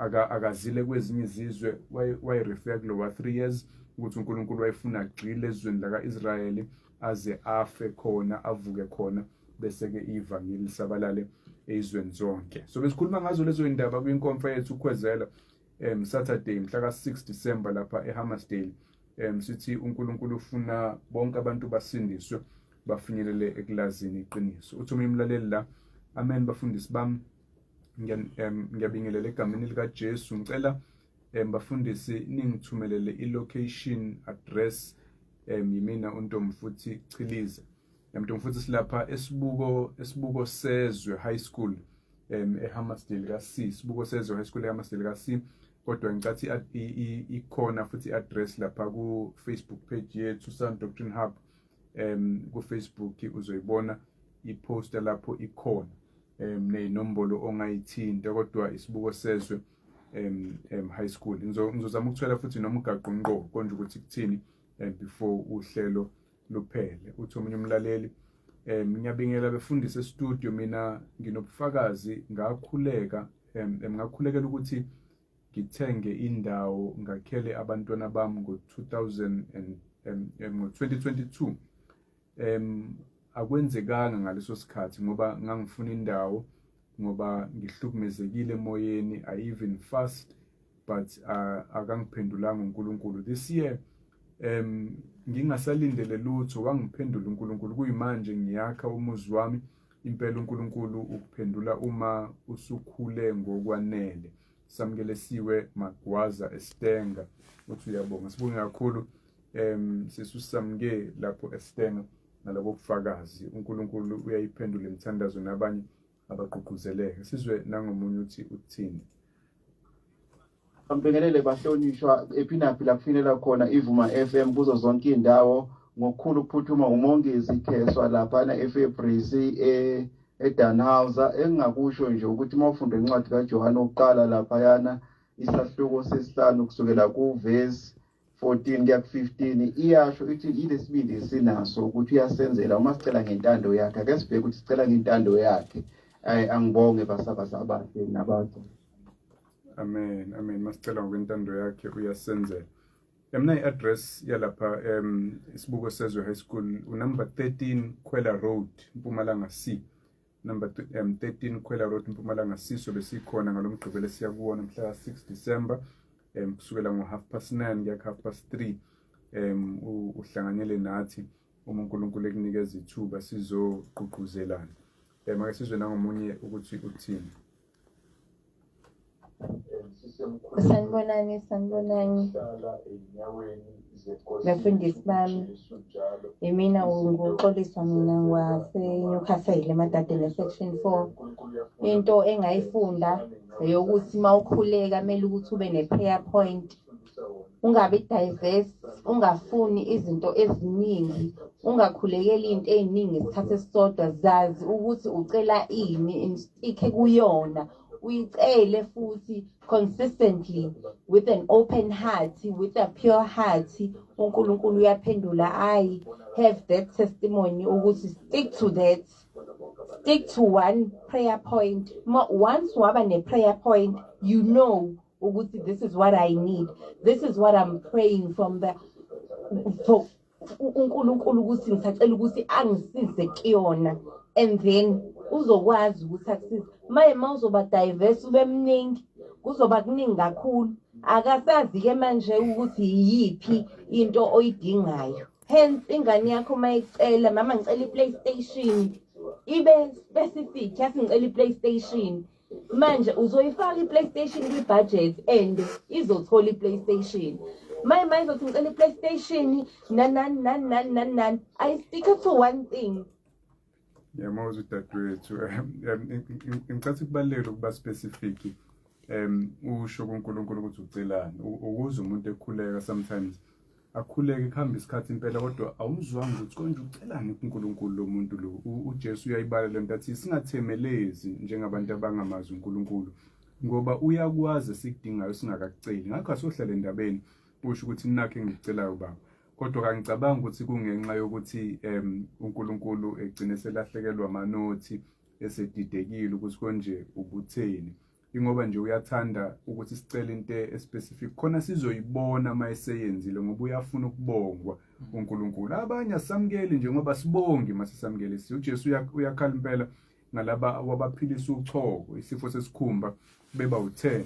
akazile kwezinye izizwe, wayerefer kulowa 3 years ukuthi uNkulunkulu wayefuna agxile ezweni laka-Israyeli aze afe khona, avuke khona, bese-ke ivangeli lisabalale ezweni zonke. So besikhuluma ngazo lezo indaba kwinkomfa yethu ukhwezela Saturday mhla ka-6 December lapha eHammersdale. Sithi uNkulunkulu ufuna bonke abantu basindiswe, bafinyelele ekulazini iqiniso. Uthi omunye umlaleli la, amen bafundisi bami, Ngiyabingelela egameni likaJesu. Ngicela bafundisi ningithumelele i-location address. Yimina uNtomfuthi Chiliza. Ntomfuthi, silapha esibuko sezwe High School eHammarsdale ka C, Sibuko Sezwe High School eHammarsdale ka C. Kodwa ngicathi ikhona futhi i-address lapha ku Facebook page yethu, Sound Doctrine Hub, ku Facebook uzoyibona iposter lapho ikhona, neyinombolo ongayithinta, kodwa Isibuko Sezwe High School. Ngizozama ukuthola futhi nomgaqo ngqo konje ukuthi kuthini before uhlelo luphele. Uthi omunye umlaleli, ngiyabingela befundise studio, mina nginobufakazi, ngakhuleka ngakhulekela ukuthi ngithenge indawo ngakhele abantwana bami ngo-2000 and ngo-2022. Akwenzekanga ngaleso sikhathi ngoba ngangifuna indawo ngoba ngihlukumezekile emoyeni. I even fast, but akangiphendulanga uNkulunkulu. This year ngingasalindele lutho, wangiphendula uNkulunkulu. Kuyimanje ngiyakha umuzi wami. Impela uNkulunkulu ukuphendula uma usukhule ngokwanele. Samukelesiwe Magwaza eStenga uthi uyabonga. Sibonge kakhulu sisusamke lapho eStenga nalabo bufakazi. uNkulunkulu uyayiphendula imithandazo, nabanye abagqugquzeleke. Sizwe nangomunye uthi uthini. Ngibingelele bahlonishwa ephinaphi la kufinyelela khona Ivuma FM kuzo zonke indawo. Ngokukhulu ukuphuthuma, uMongezi Kheswa laphana eFabrice eDanhauser. Engingakusho nje ukuthi uma ufunda incwadi kaJohane oqala laphayana, isahluko sesihlanu kusukela kuvesi 14 kuya ku-15, iyasho ithi ilesibindi sinaso ukuthi uyasenzela uma sicela ngentando yakhe. Ake sibheke ukuthi sicela ngentando yakhe. Angibonge basabazi abahle nabantu. Amen, amen. Masicela ngokwentando yakhe uyasenzela. Mina i-address yalapha Isibuko Sezwe High School, unumber 13 Khwela Road, Mpumalanga C. Number 13 Khwela Road, Mpumalanga C. Sobe sikhona ngalomgqibelo esiya kuwona, mhla ka 6 December, kusukela ngo 9:30 kuya 3:30. Uhlanganyele nathi uma uNkulunkulu ekunikeza ithuba, sizogqugquzelana. Ake sizwe nangomunye ukuthi uthini. Sanibonani, sanibonani. Bafundisi bami, imina nguXoliswa, mina ngwase-Newcastle eMadadeni section 4. Into engayifunda eyokuthi uma ukhuleka kumele ukuthi ube ne-prayer point. Ungabi diverse, ungafuni izinto eziningi, ungakhulekeli into ey'ningi ngesikhathi esisodwa. Zazi ukuthi ucela ini, stick kuyona. Uyicele futhi consistently with an open heart, with a pure heart. uNkulunkulu uyaphendula. I have that testimony ukuthi stick to that. Stick to one prayer point. Once waba ne-prayer point, you know ukuthi this is what I need. This is what I'm praying from the for uNkulunkulu ukuthi ngisacela ukuthi angisize kuyona, and then uzokwazi ukuthi akusize. Maye mawuzoba diverse, ube mningi, kuzoba kuningi kakhulu, akasazi ke manje ukuthi yiphi into oyidingayo. Hence ingane yakho mayicela, "Mama, ngicela iPlayStation," ibe specific, yathi ngicela iPlayStation. Manje uzoyifaka iPlayStation kwi-budget and izothola iPlayStation. Maye mayizothi ngicela iPlayStation nani nani nani nani nani, I stick to one thing. Ngiyamuzwa udadewethu. Ngicathi kubalulekile ukuba specific, usho kuNkulunkulu ukuthi ucelani, ukuze umuntu ekhuleka, sometimes akhuleke kuhamba isikhathi impela, kodwa awumzwanga ukuthi konje ucelani kuNkulunkulu lo muntu lo. UJesu uyayibala lento, athi singathemelezi njengabantu abangamazi uNkulunkulu, ngoba uyakwazi esikudingayo singakakuceli. Ngakho asohlala endabeni, usho ukuthi nakho engikucelayo, baba. Kodwa kangicabangi ukuthi kungenxa yokuthi uNkulunkulu egcine selahlekelwa amanothi, esedidekile ukuthi konje ubutheni, ingoba nje uyathanda ukuthi sicele into especific khona sizoyibona uma eseyenzile, ngoba uyafuna ukubongwa uNkulunkulu. Abanye asamukeli nje ngoba sibongi masisamukele. UJesu uyakhala impela ngalaba wabaphilisa uchoko, isifo sesikhumba, beba u10,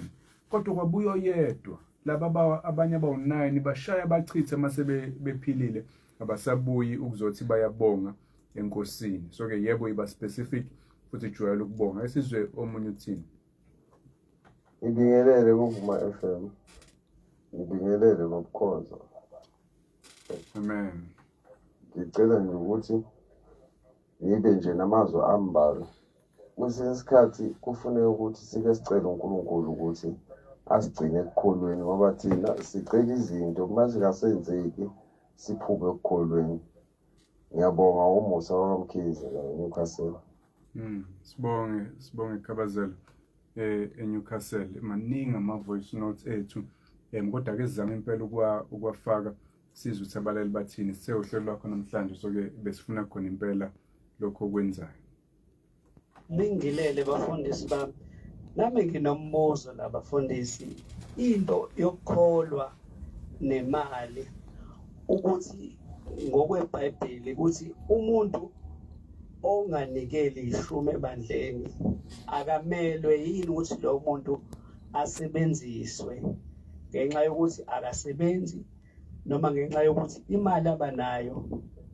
kodwa kwabuya oyedwa. Laba abanye abawu9 bashaya bachithe mase bephilile, abasabuyi ukuzothi bayabonga enkosini. So ke yebo, iba specific futhi ijwayele ukubonga. Esizwe omunye uthini. Ngibingelele kuVuma FM. Ngibingelele ngobukhonza. Amen. Ngicela nje ukuthi ngibe nje namazwi ambalwa. Kwesinye isikhathi kufuneka ukuthi sike sicele uNkulunkulu ukuthi asigcine ekukholweni ngoba thina sicela izinto uma zingasenzeki siphume ekukholweni. Ngiyabonga umusa wakwaMkhize la eNewcastle. Sibonge, sibonge Khabazela eNewcastle. Maningi ama voice notes ethu. Kodwa ke sizama impela ukuwafaka sizwe ukuthi abalali bathini. Sithe uhlelo lwakho namhlanje so ke besifuna khona impela lokho okwenzayo. Ningilele bafundisi bami. Nami nginombuzo la bafundisi. Into yokukholwa nemali ukuthi ngokweBhayibheli ukuthi umuntu onganikeli ishumi ebandleni akamelwe yini ukuthi lo muntu asebenziswe ngenxa yokuthi akasebenzi noma ngenxa yokuthi imali abanayo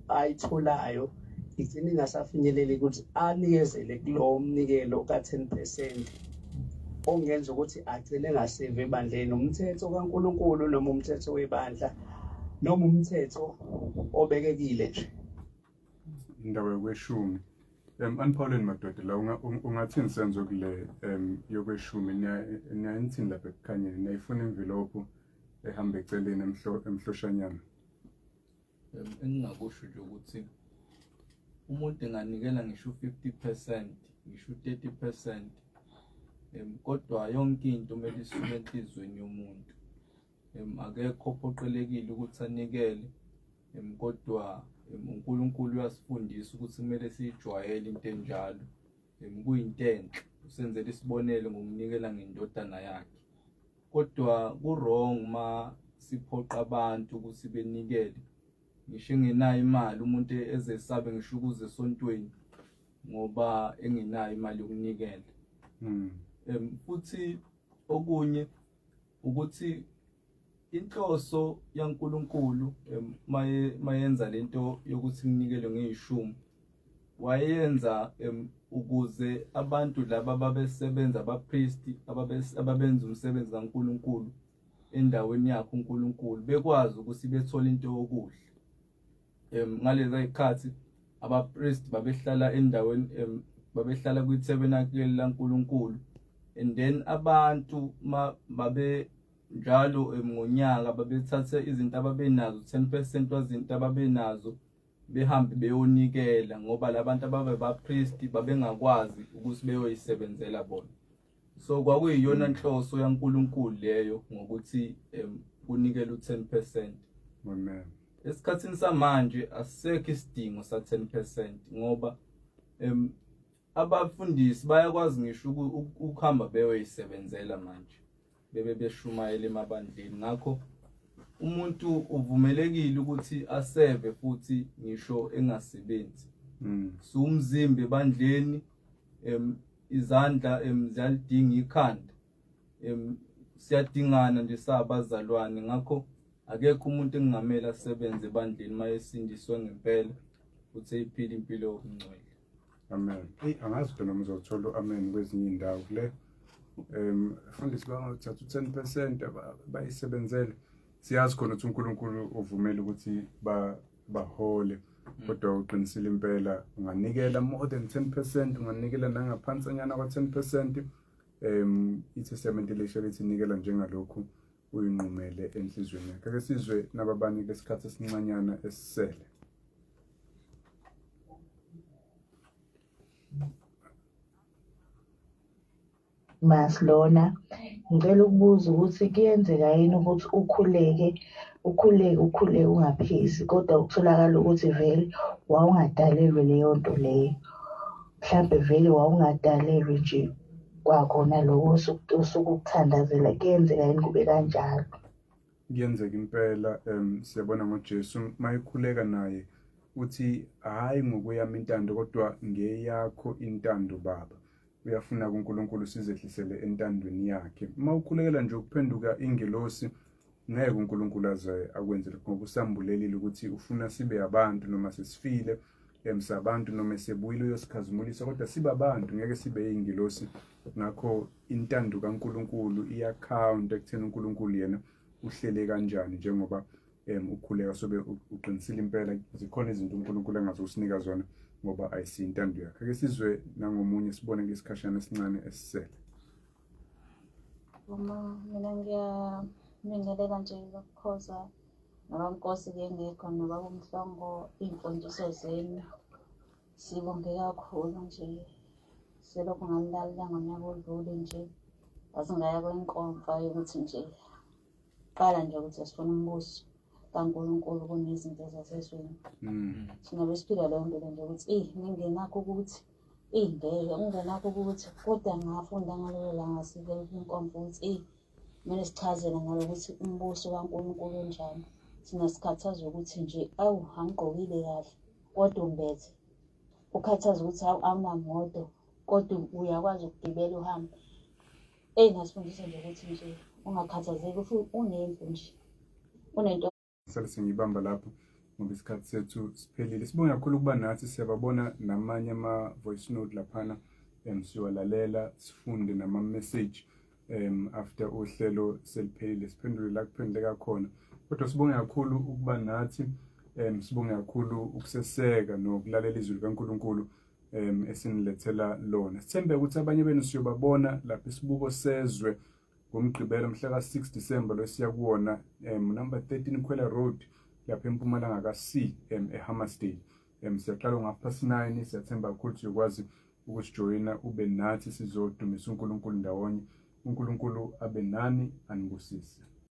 ayitholayo igcina ingasafinyeleli ukuthi anikezele kulowo mnikelo ka-10 percent ongenza ukuthi agcine engasevi ebandleni. Umthetho kaNkulunkulu noma umthetho webandla noma umthetho obekekile nje. Indaba yokweshumi anipholeni madoda la ungathini senzo kule yokweshumi niyayithini lapha ekukhanyeni niyayifuna imvilophu ehamba eceleni emhloshanyana? Engingakusho nje ukuthi umuntu enganikela ngisho u-50%, ngisho u-30%, kodwa yonke into kumele isuke enhliziyweni yomuntu. Akekho ophoqelekile ukuthi anikele, kodwa uNkulunkulu uyasifundisa ukuthi kumele siyijwayele into enjalo. Kuyinto enhle, usenzela isibonelo ngokunikela ngendodana yakhe. Kodwa ku-wrong uma siphoqa abantu ukuthi benikele, ngisho engenayo imali umuntu ezesabe ngisho ukuza esontweni ngoba engenayo imali yokunikela. Futhi okunye ukuthi inhloso yaNkulunkulu mayenza lento yokuthi kunikelwe ngeyishumi, wayenza ukuze abantu laba ababesebenza, abapristi ababenza umsebenzi kaNkulunkulu endaweni yakhe uNkulunkulu, bekwazi ukuthi bethole into yokudla. Ngalezi zikhathi abapristi babehlala endaweni, babehlala kwitabernakele laNkulunkulu, and then abantu babe njalo ngonyaka babethatha izinto ababenazo, 10% wezinto ababenazo, behambe beyonikela, ngoba labantu ababebapristi babengakwazi ukuthi beyoyisebenzela bona. So kwakuyiyona nhloso yaNkulunkulu leyo ngokuthi kunikele u-10%. Amen. Esikhathini samanje asisekho isidingo sa-10% ngoba abafundisi bayakwazi ngisho ukuhamba beyoyisebenzela manje, bebe beshumayela emabandleni. Ngakho umuntu uvumelekile ukuthi aseve futhi ngisho engasebenzi. Siwumzimba ebandleni, izandla ziyalidinga ikhanda, siyadingana nje sabazalwane. Ngakho akekho umuntu engingamele asebenze ebandleni uma esindiswe ngempela futhi eyiphila impilo yobungcwele. Amen. Eyi, angazi khona noma uzothola u-amen kwezinye iy'ndawo kule. Mfundisi bangawuthatha u-10% bayisebenzele. Siyazi khona ukuthi uNkulunkulu uvumele ukuthi bahole, kodwa uqinisile impela unganikela more than 10%, unganikela nangaphansanyana kwa-10%. ITestamente Elisha lithi nikela njengalokhu uyinqumele enhliziyweni yakhe. Ake sizwe nababanye kulesikhathi esincanyana esisele. Masilona, ngicela ukubuza ukuthi kuyenzeka yini ukuthi ukhuleke, ukhuleke, ukhuleke ungaphezi, kodwa kutholakala ukuthi vele wawungadalelwe leyo nto leyo. Mhlampe vele wawungadalelwe nje kwakhona lokho osuke ukuthandazela. Kuyenzeka yini kube kanjalo? Kuyenzeka impela. Siyabona ngoJesu mayekhuleka naye uthi hhayi ngokweyami intando kodwa ngeyakho intando Baba. Uyafuna kuNkulunkulu sizehlisele entandweni yakhe. Uma ukhulekela nje ukuphenduka ingelosi, ngeke uNkulunkulu aze akwenze lokho, ngoba usambulelile ukuthi ufuna sibe abantu noma sesifile, sabantu noma sebuyile uyosikhazimulisa, kodwa sibe abantu, ngeke sibe ingelosi. Ngakho intando kaNkulunkulu iyakhawunta ekutheni uNkulunkulu yena uhlele kanjani njengoba ukhuleka sobe uqinisile impela zikhona izinto uNkulunkulu angazokusinika zona ngoba ayisiyo intando yakhe. Ake sizwe nangomunye sibone ngesikhashana esincane esisele. Uma mina ngiyabingelela nje bakukhoza nobamnkosi ke ngekho nobaba uMhlongo iy'mfundiso zenu sibonge kakhulu nje selokhu nganilalela ngonyaka odlule nje ngaze ngaya kwinkomfa yokuthi nje qala nje ukuthi sifuna umbuso kaNkulunkulu kunezinto zasezweni thina besiphila leyo mpilo nje ukuthi eyi ningenakho ukuthi eyi ngeke ungenakho ukuthi kodwa ngafunda ngalelo langa sike kwinkomfa ukuthi eyi kumele sichazele ngalokuthi umbuso kaNkulunkulu unjani thina sikhathazwa ukuthi nje awu angigqokile kahle kodwa umbethe ukhathaza ukuthi awu awunamoto kodwa uyakwazi ukugibela uhambe eyi ngasifundisa nje ukuthi nje ungakhathazeki futhi unendlu nje unento Sale sengiyibamba lapho ngoba isikhathi sethu siphelile. Sibonge kakhulu ukuba nathi siyababona namanye ama-voice note laphana siwalalela sifunde nama-message after uhlelo seliphelile siphendule la kuphenduleka khona. Kodwa sibonge kakhulu ukuba nathi sibonge kakhulu ukuseseka nokulalela izwi likaNkulunkulu esinilethela lona. Sithembe ukuthi abanye benu siyobabona lapha isibuko sezwe ngoMgqibelo mhla ka-6 December lo esiya kuwona number 13 Khwela Road lapha empumalanga ka-C eHammersdale. Siyaqala ngo-half past 9 siyathemba kakhulu ukuthi uyokwazi ukusijoyina ube nathi sizodumisa uNkulunkulu ndawonye. uNkulunkulu abe nani anibusise.